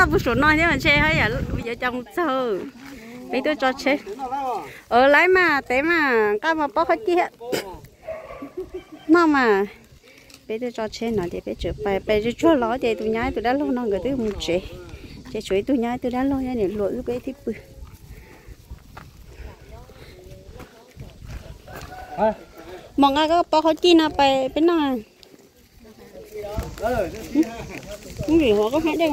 Toj puag saum no thiab mas ntshe haj yam yuav cas mus txog. Peb tuaj tso tsheb. Laiv mas tev mas nqa mas pob qhob cij noj mas. Peb tuaj tso tsheb no ces peb tseem pais, pais tsuag tsuag los ces tus nyab tus dab laug no nkawd twb mus tsev. Ces tshuav ib tug nyab ib tug dab laug nyob niam hluas wb peb thiaj pw. Mos nqa koj pob qhob cij no pais peb noj. Vim hov koj hab dej.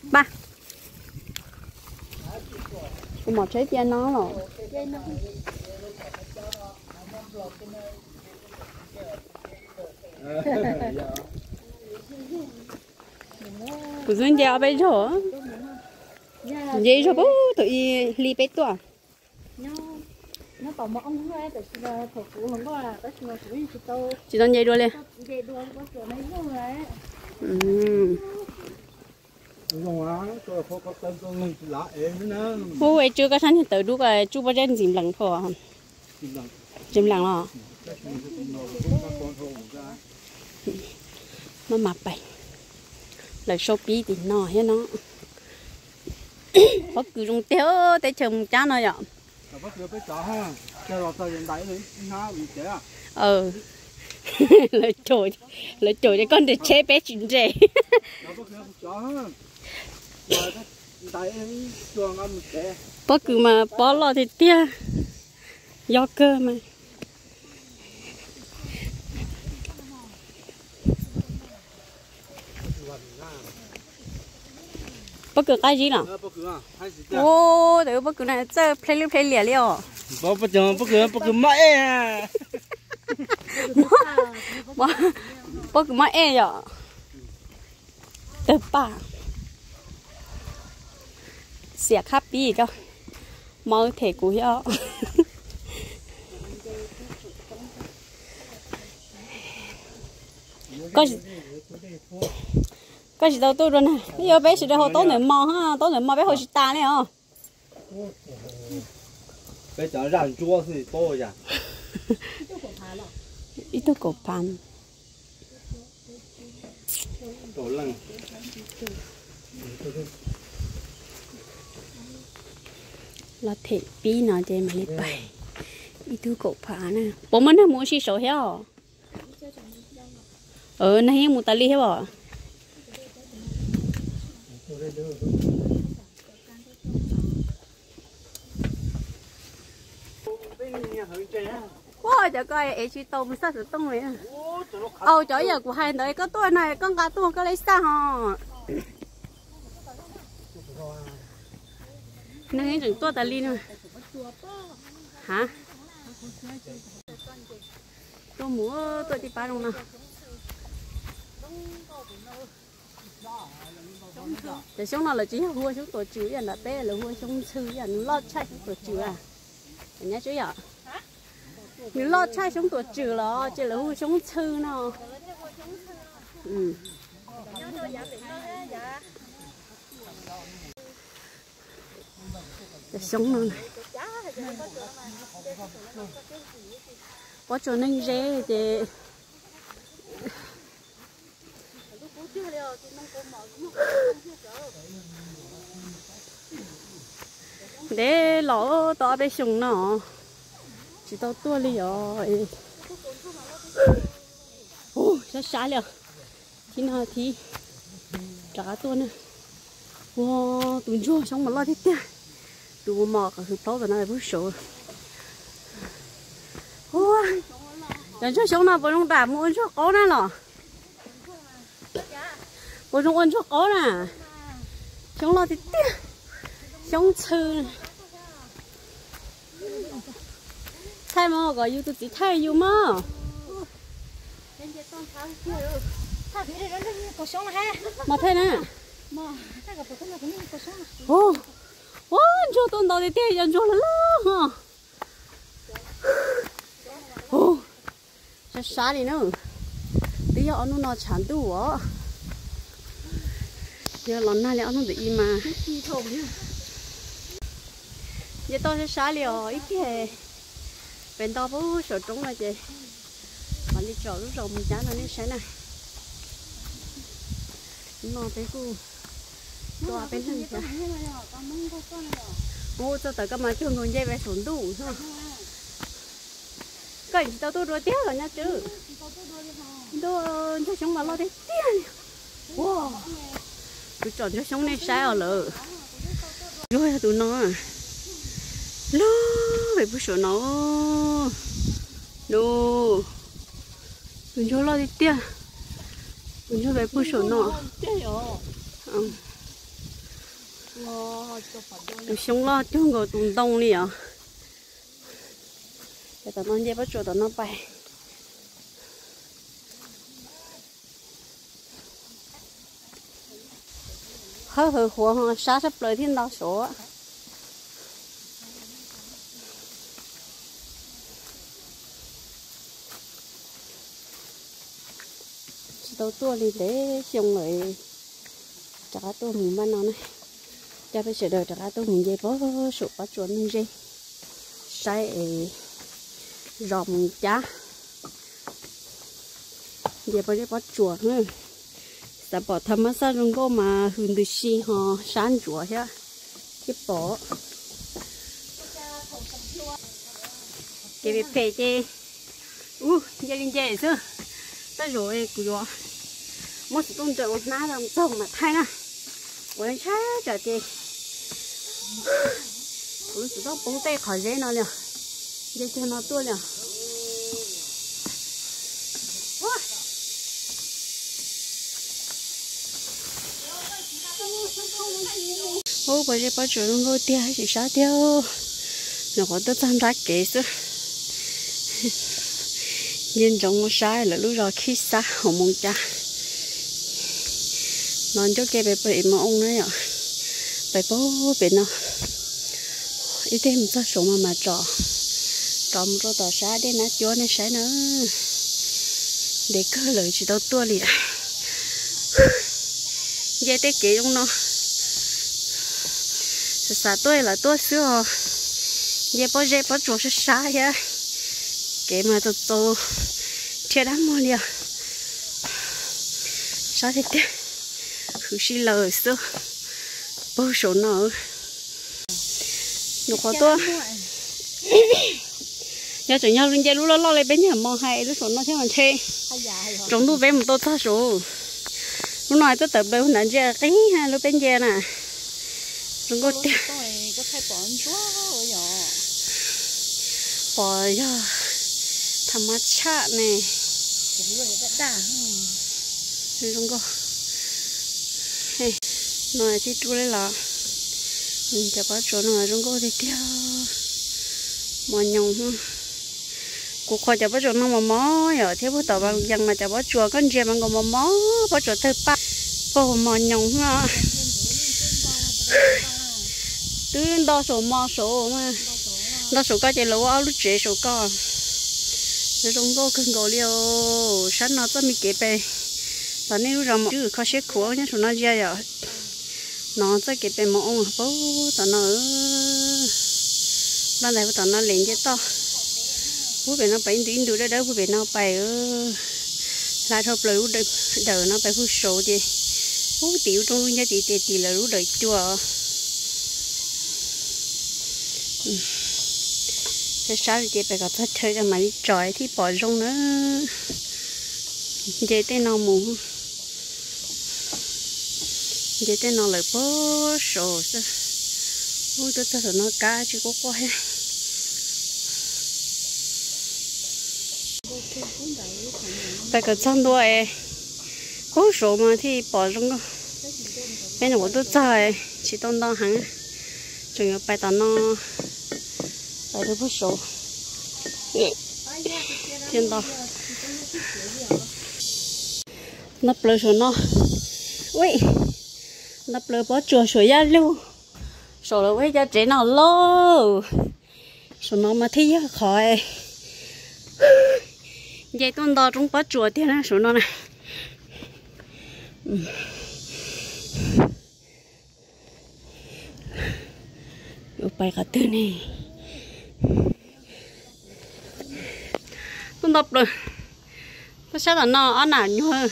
Npaj, kuv mom tsheb cia no los. Kuv twb nce ob peb zaug, nce ib zaug pub thaum ub hli peb tuaj. Tsis tau nce dua li. Ub, es tsw koj sab niag tawv dub ko tsw pob zeb ntxim nplees dhau. Ntxim nplees los. Maj mam pais, lawv sau pib tim no thiab no. Pob kws zoo tiag, teb chaws mus cab no yom. Lawv caum, lawv caum ces koj nres tsheb peb tsis nres. Pob kws mas pob loj tiag tiag, yog kawg mas. Pob kws qab zib los? Ua, tus pob kws no txawj plhe lwj plhe liam li os. Pob kws, pob kws maj ej. Pob kws maj ej yom. Tawg paj. Xiam khab pib ko, mov them kuv thiab. Koj tsis tau tuaj dua na, yog peb sawv daws hau taub ntawm mos, taub ntawm mos peb hau tsis tas li os. Peb cov zaj ntsuab xwb, ib tug kaum phav. Los them pib no ces mam li pais. Ib tug kaum phav na. Puas muaj neeg mus ua si saud thiab os? Neeg yeej mus tas li thiab os. Ua cas koj ev tsis tau mus xaj xov tooj li. Au, cov yam kuv hais ntawd koj tuaj na koj nqa tuaj koj li xaj ho. Neeg yeej tseem tuaj tas li no. Ha, tuaj mus tuaj tib pab zoo no. Cov xyoob no lawv tsis yog hu ua xyoob tuam tswm ib yam nram peb, lawv hu ua xyoob ntxhw ib yam, nws loj tshaj xyoob tuam tswm a. Nyab tsuab yom, nws loj tshaj xyoob tuam tswm los ces lawv hu xyoob ntxhw no. Cov xyoob no, pob tsuas neeg ze ces ntev los tau ob peb xyoos no tsis tau tuaj li os. Sab sab li os. Thib no thib rov qab tuaj na. Ua, tus ntsuag xyoob mas loj tiag tiag. Tus mos mos qhwv plaub tom no puag saud. Ua, cov ntsuag xyoob no puas zoo nram mus ua ntsuag qaub na los? Puas zoo ua ntsuag qaub na? Xyoob loj tiag tiag. Xyoob ntxhw. Thaij mas kom yus tus txiv thaij yus mog. Mos thaij na. Ua, ntsuag tuaj ntau tiag tiag, yog ntsuag loj loj ho. Sab sab li na. Twb yog ob hnub no tshav ntuj os. Yog los nag li ob hnub ntawm i mas. Nce toj sab sab li os ib tiag. Pem nto pub saum roob no ces mam li tsom lub zos mus cab no nej saib na. Hnub no peb kuj tua peb leeg thiab. Ub, txog tawm koj mas cuag nkaus nce pem saum ntuj. Koj tsis tau tuaj dua tiag los nyob tswb. Ntuj, ntsuag xyoob mas loj tiag tiag li. Kuv tsom ntsuag xyoob nej saib os lawm. Ntsuag yog tus no, loj pem pug saum no. Nus, tus ntsuag loj tiag tiag. Tus ntsuag pem pug saum no. Tus xyoob loj cuag nkaus tus ntoo li os. Ces tom no nce pob tsuas tom no pais. Hawb hawv huav ho sab sab plaws thiab nto saud. Tsis tau tuaj li ntev xyoo lawm, rov qab tuaj mus npaj no na. Coj peb sawv daws rov qab tuaj mus nce pob saum pob tsuas nuj ze saib es zos mus cab. Nce pob zeb pob tsuas, xav pom thav mab xaj zoo nkauj mas hws ntws si ho sab ntsuav thiab thiaj pom. Ces phem phem ces ub, nce li nce xwb. Tej zaum kuv yuav muab xov tooj ncaws ua hnab txog mam thaij na. Ua ntshai tsam ces kuv lub xov tooj poob tej qhov zeb no li, nce cuag no tuaj li. Ub, pob zeb pob tsuas zoo nkauj tiag, tsis sab tiag. Nyuam qhuav tuaj txog nrab kev xwb. Nce ntsoov mus saib lawv lub zos Khib Xab hauv Moos Cas. No ncauj ke pem pem Moo Oo na yom. Pem pem no. Ib teg mus txog saud mas mam tsom, rov mus rau tom sab dej Nab Cuab nej saib na. Ntev kawg lawm tsis tau tuaj li. Nce tej kev zoo no, xav xav tuaj los tuaj xwb os. Nce pob zeb pob tsuas sab sab thiab, kev mas txaus txaus rhiab dab muag li os. Sab tiag tiag, hwv si lawm xwb. Puag saum no. Nyuam qhuav tuaj, yog tseem yog nce lub loj loj li peb niag mos hais lub saum no thiab mas ntshe tsaus ntuj peb mus tau txog saud. Lub no twb tawm plaws ntawd ntsia qib lub peb nce na. Zoo nkauj tiag. Pom yog thav mab tshaj ne. Zoo nkauj. No tib rub li los cov pob tsuas no zoo nkauj tiag tiag. Mos nyoos. Kuv qhuas cov pob tsuas no mos mos yom, thiab puag tom Vaj Yees mas cov pob tsuas koj ntsia mas nkaus mos mos, pob tsuas tawg paj, puag mos nyoos no. Twb nto saum mos saud, nto saum koj ces lawv ua ob lub tsev saum koj. Zoo nkauj kawg nkaus li os. Sab no txoj me kev pem tom nej lub zos Mos Tswb kho siab khuav nyob saum no ntsia yom. No txoj kev pem Mos Oo puag tom no. Npaj ntag puag tom no lem nce toj. Puag pem no pais ib ntu ib ntu dawb dawb puag pem no pais. Hla dhau plaws lub dawm no pais puag saud ces puag tim lub roob lub ncab tim tes tim lawv lub dawm cua. Sab sab li ces pais kom txog chaw mam li tsom thiaj pom zoo na. Nce tej no mus, nce tej no lawm puag saud xwb. Ub, twb txog saum no kab tsis quaj quaj thiab. Pais kom txog ntua es puag saud mas thiaj pom zoo nkauj. Peb nyuam qhuav tuaj txog tsis tau nto heev, tseem yuav pais tom no, pais rau puag saud thiaj nto. Nto plaws saum no, ui, nto plaws pob tsuas suam yaj lug, saum lawv ua ib co tsev no lauj. Saum no mas thiaj yog qhov nce tuaj nto roob pob tsuas tiag na saum no na. Yuav pais qhov twg ne? Nto plaws. Tuaj sab tom no ob nam nyuag.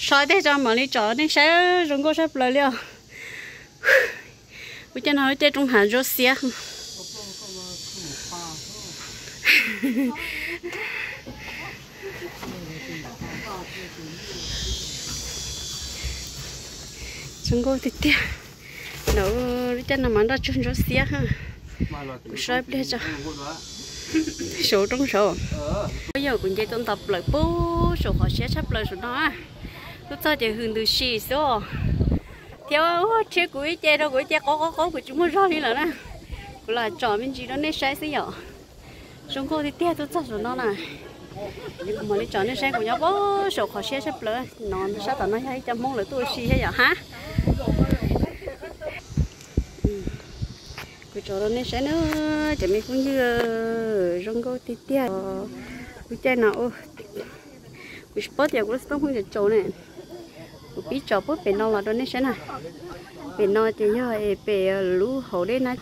So tej tso mam li tsom nej saib, zoo nkauj sab plaws li os. Lub caij no lub caij roob hav ntsuab xiab. Zoo nkauj tiag tiag. Lawv lub caij no mas nroj tsuag ntsuab xiab. Kuv so ib pliag tso. Saum roob saud. Yog kuv nce tuaj nto plaws puag saum qhov siab tshaj plaws saum no. Tuaj txog ces hws ntws si xwb. Thiab rhiab kuv ib ce rau kuv ib ce qaub qaub qaub kuv tsis muaj zog li lawm na. Kuv lam tsom me ntsis rau nej saib xwb yom. Zoo nkauj tiag tiag tuaj txog saum no na. Ces kuv mam li tsom nej saib kuv nyob puag saum qhov siab tshaj plaws no, sab tom no yog ib co Hmoob lawv tuaj ua si thiab yom hab. Kuv tsom rau nej saib na, cov me phooj ywg, zoo nkauj tiag tiag. Lub caij no kuv tsis paub tias kuv lub xov tooj pheej tsaus tsaus ne. Kuv pib tsom puag pem no los rau nej saib na. Pem no ces yog es pem lub hauv dej nab,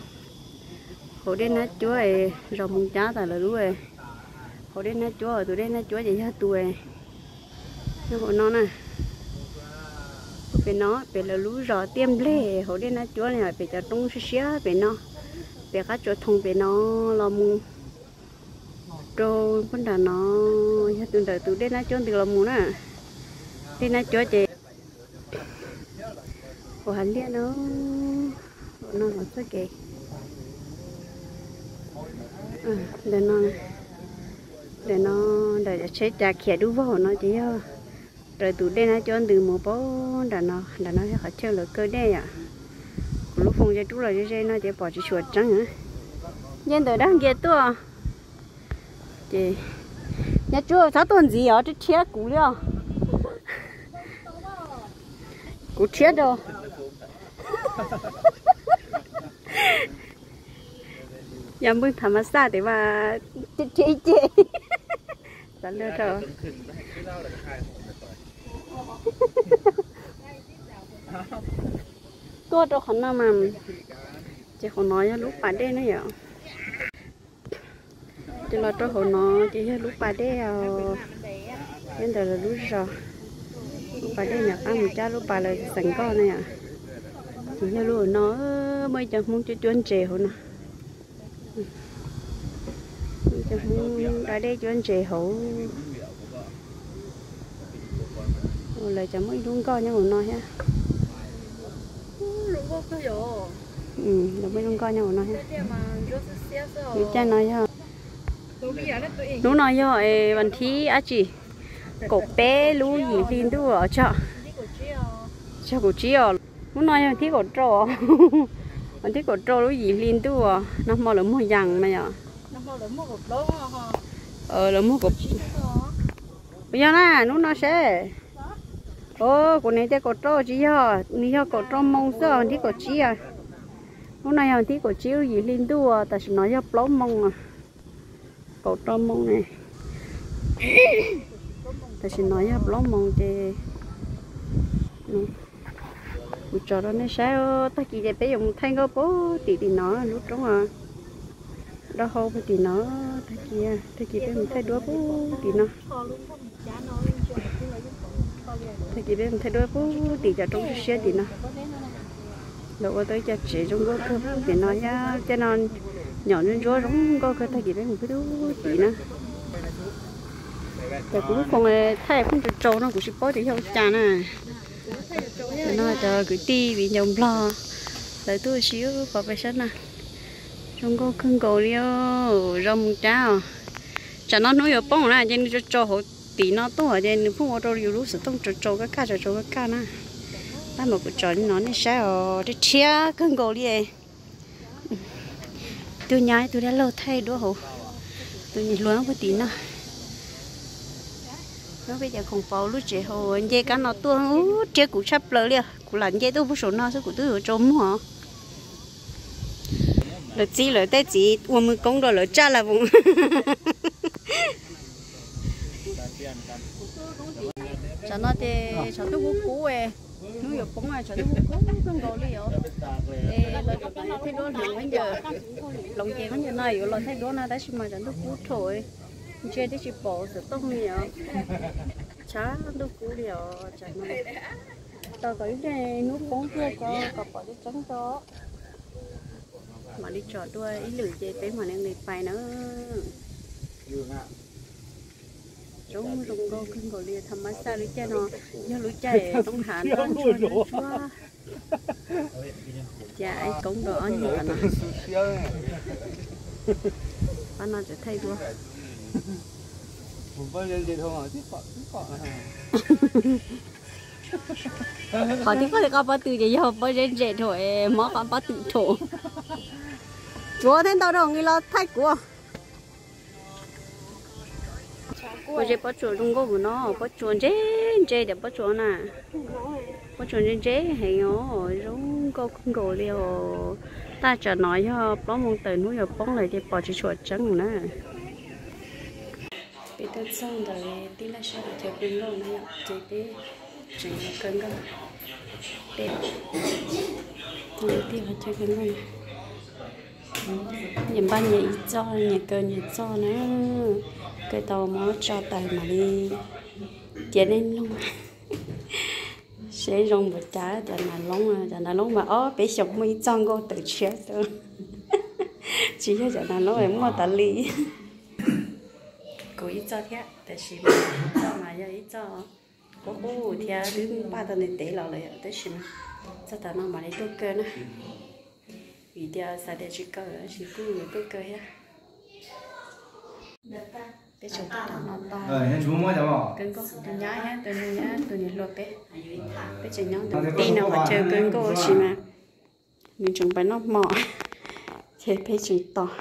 hauv dej nab cuab es zos Moos Cab tas lawv lub, hauv dej nab cuab, tus dej nab cuab ces yog tus nyob hauv no na. Pem no pem lawv lub zos Tiaj Nplej hauv dej nab cuab no, pem cov roob siab siab pem no, pem qab tsua thoo pem no los mus rau puag nram no, yog tus ntawm tus dej nab cuab ntws los mus na. Dej nab cuab ces ua hav liaj no, no los txoj kev ntawm no, ntawm no, ntawm cov tsheb cas khiav dub vog no ces yog raws tus dej nab cuab ntws mus puag nram no, nram no yog qhov chaw lawv kaw dej yom. Kuv lub foos ces rub los ze ze no ces pom tsis tshua tseeb. Nce ntawm dab nkias tuaj ces, nyob tsuag txhob tuaj ntxiv os, rhiab kuv li os. Kuv rhiab rau. Yog npwj thav mas xaj tes mas rhiab ib ce. Xav lawm rau. Tuaj rau qhov no mas, ces qhov no yog lub pas dej na yom. Ces los rau hauv no ces yog lub pas dej os, nyob ntawm lawv lub zos. Lub pas dej nyuam qab mus cab lub pas lawv xeem nkauj na yom. Ces yog lub hauv no, muaj ib co Hmoob cuab cuab ntses hauv no. Ib co Hmoob da dej cuab ntses hauv. Lawv cov muaj ib lub nkoj nyob hauv no thiab. Lawv muaj ib lub nkoj nyob hauv no thiab. Lub caij no yog, hnub no yog vas thib dab tsi, kaum peb lub yim hli ntuj os tso. Tso kaum tsib os. Hnub no yog thib kaum rau, vas thib kaum rau lub yim hli ntuj os. Nag hmo lawv muag yas mas yom. Lawv muag, yog na, hnub no seb. O, kuv niam tias kaum rau tsis yog, nws yog kaum rau moo xwb, thib kaum tsib. Hnub no yog thib kaum tsib lub yim hli ntuj, tam sim no yog plaub moo. Kaum rau moo ne. Tam sim no yog plaub moo ces kuv tso rau nej saib, tag kis ces peb yuav mus thaij nkauj puag tim tim no, lub roob dab hau puag tim no, tag kis, tag kis peb mus thaij duab puag tim no. Tag kis peb mus thaij duab puag tim cov roob siab siab tim no. Lawv ua tau ib co tsev zoo nkauj kawg puag tim no thiab, caij no nyom ntsuab ntsuab zoo nkauj kawg, tag kis peb mus puag tim na. Ces kuv lub foos thaij pheej tsaus tsaus no kuv tsis paub tias yog ua cas na. No cov kwv tij viv ncaus Nplog lawv tuaj ua si pov peb sab na. Zoo nkauj kawg nkaus li, zoo mus cab os. Tsam no hnub yuav poob na ces nws tsaus tsaus hauv tim no tuaj ces nws pheej ua rau yus lub xov tooj tsaus tsaus kaj kaj tsaus tsaus kaj kaj na. Tab mas kuv tsom li no nej saib os, rhiab rhiab kawg nkaus li. Tus nyab tus dab laug thaij duab hauv, tus niam hluas puag tim no. Lub peb cov khoom pauv lub tsev hauv nce kab no tuaj, rhiab kuv tshaj plaws li. Kuv lam nce tuaj puag saum no xwb kuv twb yuav tsaus muag. Lawv txib lawv tej txiv ua mus koob rau lawv tsaj las voos. Tsam no ces tshav ntuj kub kub, hnub yuav poob, tshav ntuj kub kub kawg nkaus li os. Es lawv thaij duab hloov khaub ncaws, hloov ces khaub ncaws no yuav los thaij duab no tab sis mas tshav ntuj kub dhau. Ntsia twb tsis pom xov tooj li os. Tshav ntuj kub li os. Tsam no tos kom ib pliag hnub poob tuaj tso kom pom tseeb tseeb tso. Mam li tsom dua ib lwm ces peb mam li nqis pais na. Zoo zoo nkauj kawg nkaus li, tham mas xaj lub caij no yog lub caij roob hav nroj ntsuag ntsuag. Cas ib koob rau ob nyuag no. Pab no tseem thaij dua. Qhov tib qhov li qab pob tw ces yog pob zeb ntse dhau, mob qab pob tw dhau. Tsuav thiab ntau rau nqi los thaij kuv. Pob zeb pob tsuas zoo nkauj no, pob tsuas ntse ntse tias pob tsuas na. Pob tsuas ntse ntse heev os, zoo nkauj kawg nkaus li os. Tab tsam no yog plaub moos tawm hnub yuav poob lawm ces pom tsis tshua tseeb na. Peb tuaj txog ntawm tij laug Sab qhov chaw kaw nkauj no ces peb tseem yuav kaw nkauj. Peb tij laug chaw kaw nkauj. Nyias npaj nyias ib txoj, nyias kaw nyias txoj na. Kaw tau muab tso tawm mam li cia nej mloog. Seb zoo npaum cas cov nas loob, cov nas loob mas ob peb xyoos muaj ib txoj nkauj tawm tshiab xwb. Tsis yog cov nas loob muaj tas li. Kuv ib txoj thiab, tab sis mas ib txoj mas yog ib txoj qub qub thiab twb npaj tau ntev ntev los lawm yom, tab sis mas txog tav no mam li tuaj kaw na. Vim tias xav tias tsis kaw lawm tab sis kuj yuav tuaj kaw thiab. Peb tseem tuaj tom no tau. Kaw nkauj, tus nyab thiab tus nus thiab tus niam hluas peb. Peb tseem nyob ntawm tij no qhov chaw kaw nkauj tab sis mas nws tseem pais noj hmo ces peb tseem tos.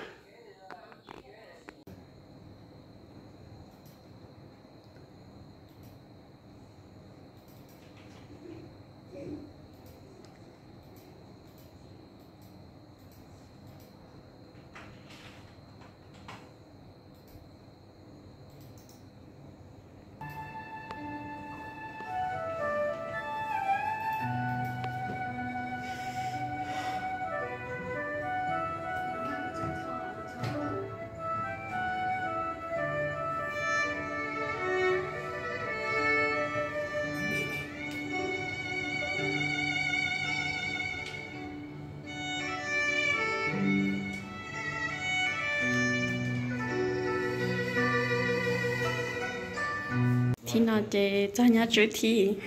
Thib no ces txog nyab tswb thib.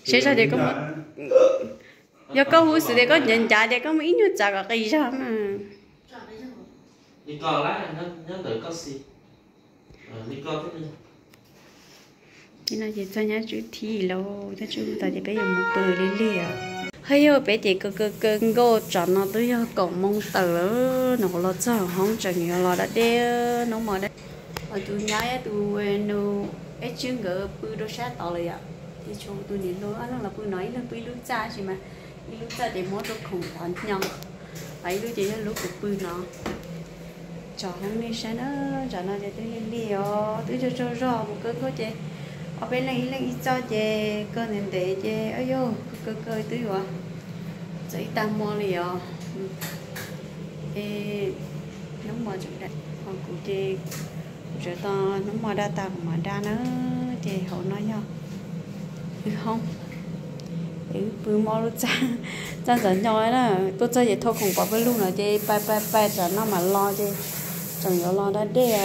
Seb zog tias koj, yog koj hu xwm tias koj ncav ncav tias koj muaj ib nyuag tsav kom qis zog mas. Thib no ces txog nyab tswb thib lauj, tab tswb tas ces peb yuav mus pw li lig os. Hab yog peb ces kaw kaw kaw nkauj tsam no twb yog kaum moo tawm lawm, nws kuv los txog hoob tseem yuav los da dej, hnub hmo da. Tus nyab tus nus, eb tswb nkawd pw rau sab tod lawm yom, ces tshuav tus niam hluas ob leeg los pw no, ib leeg pw ib lub txaj sis mas ib lub txaj ces muab rau khoom qhov hnyo, ho ib lub ces yog lub kuv pw no. Tso hoob nej saib na, tsam no ces twb lig lig os, twb tsaug tsaug zog mus kaw nkauj ces ob peb leeg ib leeg ib txoj ces kaw ntev ntev ces yuav kaw kaw twb yuav txog ib tag hmo li os. Es hnub hmo tseem da, ho kuv ces kuv tseem tos hnub hmo da tas kuv mam da na. Ces hauv no yog wb hoob, es wb pw mob lub txaj, txaj ntxov nyo na. Tuaj txog ces thau khoom pov pawg lug no ces pais pais pais tsam no mam los ces tseem yuav los da dej os.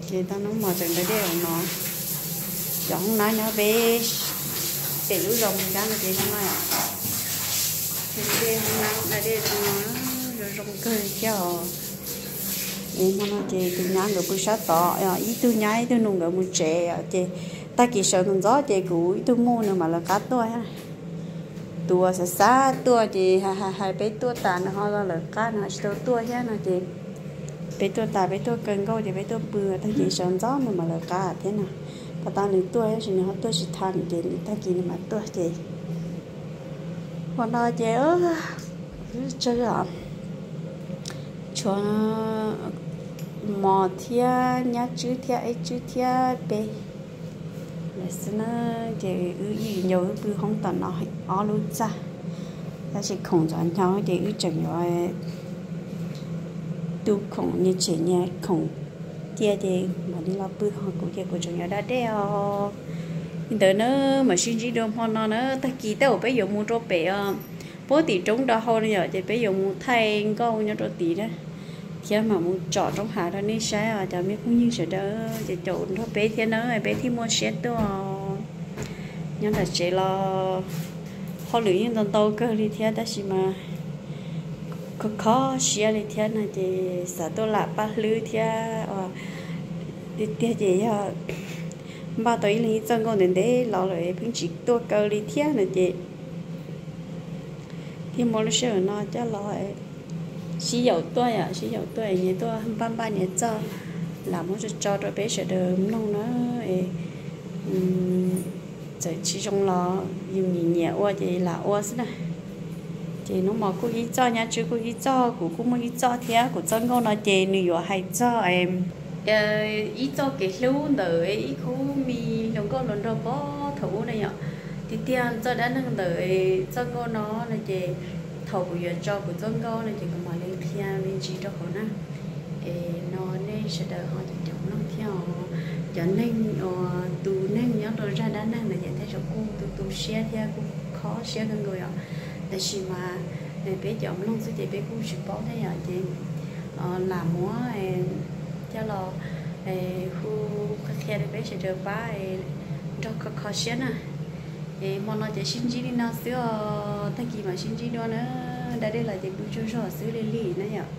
Ces tau hnub hmo tseem da dej hauv no. Cov hoob nab nyob peb pem lub zos Mus Nrab no ces zoo no. Ces dej hoob nab da dej zoo no, zoo zoo kawg thiab os. Es hmo no ces tus nyab nkawd pw sab tod, ib tug nyab ib tug nus nkawd mus tsev os, ces tag kis sawv ntxov ntxov ces kuv ib tug muj nws mam lawv qab tuaj. Tus uas xav xav tuaj ces hais hais peb tuaj tas nws ho lawv qab, nws ho tsis tau tuaj thiab no ces peb tuaj tas peb tuaj kaw nkauj ces peb tuaj pw, tag kis sawv ntxov nws mam lawv qab thiab no. Tos tau nws tuaj tab sis nws ho tuaj tsis tau ces nws tag kis nws mam tuaj ces hmo no ces tsawg os, tshuav mos thiab nyab tswb thiab eb tswb thiab peb lawm xwb na. Ces wb ib vim ncaus wb pw hoob tom no ob lub txaj, Tab sis khoom ntxov hnyo ces wb tseem yuav tu khoom nyias tshem nyias khoom cia ces mam li los pw, ho kuv ces kuv tseem yuav da dej os. Li ntawd na, mam sib ntsib dua hmo no na, tag kis tej zaum peb yuav mus rau pem os, puag tim roob rau hauv no yom, ces peb yuav mus thaij nkauj nyob rau tim na, thiab mam mus tsom roob hav rau nej saib os cov me phooj ywg sawv daws, ces caum nrog peb thiab na, peb thiaj muaj siab tuaj. Nyob nram tsev los hauj lwm yeej ntau ntau kawg li thiab, tab sis mas kho kho siab li thiab no ces xav tuaj lam paj hlwb thiab. Tiag tiag ces yog npaj tau ib leeg ib txoj nkauj ntev ntev los lawm pheej tsis tuaj kaw li thiab no ces thiaj muaj lub sij hawm no coj los sib yaum tuaj yom, sib yaum tuaj nyias tuaj npaj npaj nyias txoj, lam muab tso tso rau peb sawv daws mloog na. Txawm tsis zoo los yus nyiam nyiam ua ces lam ua xwb na. Ces hnub no kuj ib txoj, Nyab Tswb kuj ib txoj, kuv kuj muaj ib txoj thiab. Kuv txoj nkauj no ces nws yuav hais txog ib txoj kev hlub ntawm ib khub me hluas nkauj hluas nraug puag thaum ub na yom. Tiag tiag txoj dab neeg ntawm txoj nkauj no no ces thaum kuv yuav tso kuv txoj nkauj no ces kuv mam li qhia me ntsis rau hauv na. Es no nej sawv daws ho cov mloog thiab os, cov neeg uas tus neeg nyob rau zaj dab neeg ntawd ces tej zaum kuj tu tu siab thiab kuj kho siab kawg nkaus yom. Tab sis mas peb cov mloog xwb ces peb kuj tsis paub thiab yom, ces lam muab coj los hu qhia rau peb sawv daws pab nrog kho kho siab na. Es hmo no ces sib ntsib li no xwb os, tag kis mam sib ntsib dua na. Da dej los ces pw tsaug zog xwb li li na yom.